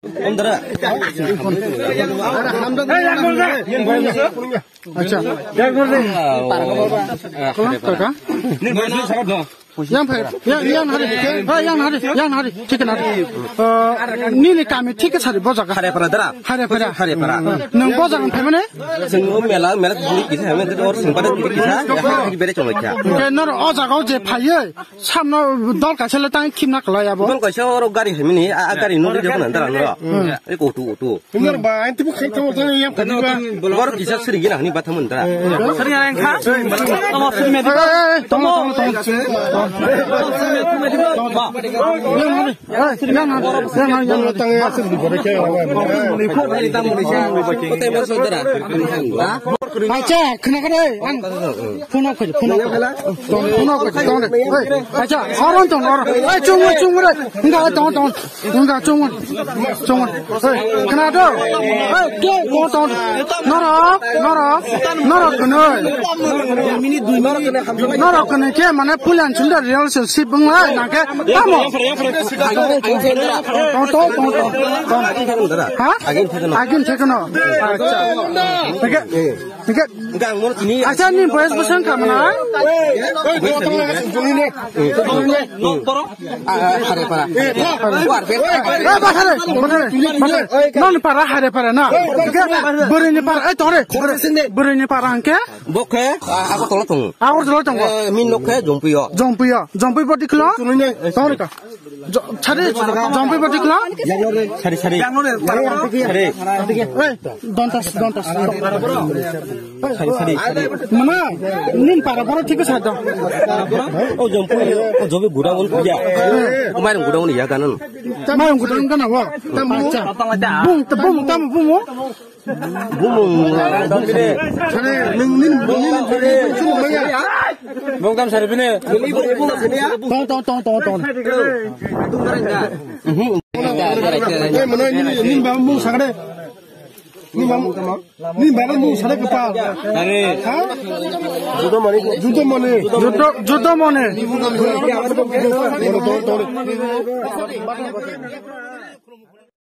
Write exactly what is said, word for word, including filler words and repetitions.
Acha. Kaka? Yang phai, yang, yang hari, ha, yang hari, yang hari, thik na hari. Uh, nini kami thik sari bojaga. Harepara dara. Harepara. Harepara. Nang bojaga phai mane? Sing mela, mela guri kisa, mela dor sing pada guri kisa, bere cholo kya. Ke nor o jaga je phai. Samno dol kaisa le tang khimna kalai abo. Dol kaisa oro gari himini, a, a gari no ri dara no. E ko tu, tu. Tumar ba, anti bu khang tamo tang yang tadi ba. Bor kisa sri gina hani bathamun dara. Sri yang kha. Tamo sri me. Tamo, tamo, tamo. Yang hari, yang hari, yang hari. Tang ya sri gina kya. Kote mo sodara. Ha? Acha, khna kare, ang phone off kare, phone off kare. Tong, phone off kare, tong re. Hey, acha, horon tong, horon. Hey, chung, chung re. Nga tong, tong. Nga chung, chung. Hey, khna do. Hey, ke, tong, tong. Noro, noro, noro khna. Noro khna ke mane pulan chunda relationship bung lai na ke. Tamo. Tong, tong, tong, tong. Ha? Agin thekno. Acha. Oke. Hingke, hingke ang mono tini. Acha, ni boyes bwsang kha mwnai? Harepara. Eh, ba, hare, ba, hare, ba, hare. Noni para, Harepara na. Hingke, bwrwini para, eh, tore. Bwrwini para hingke? Bo khe, ah, Agartala tongo. Agartala tongo. Eh, min nok khe Jompuio. Jompuio. Jompui boti klo? Tore ka. Jo-, sari, Jompui boti kla? Sari, sari. Sari. Ei, dontas, dontas. Sari, sari, sari. Mana, nin para para thik sa do. O Jompui, o Jompui guda on ya. O mairung guda on ya ganan. Mairung guda on kana wa? Acha. Bung, bung, tam, bung. Bumung, bumung bini. Nung, nung, nung, nung, nung, nung, nung, nung, nung. Bung tam sari bini. Tong, tong, tong, tong, tong. Eh, mano, nini, nini baba mung sakade. Nini baba, nini baba mung sakade kepal. Are. Ha? Judo mani. Judo mani. Judo, judo mani. Tong, tong, tong.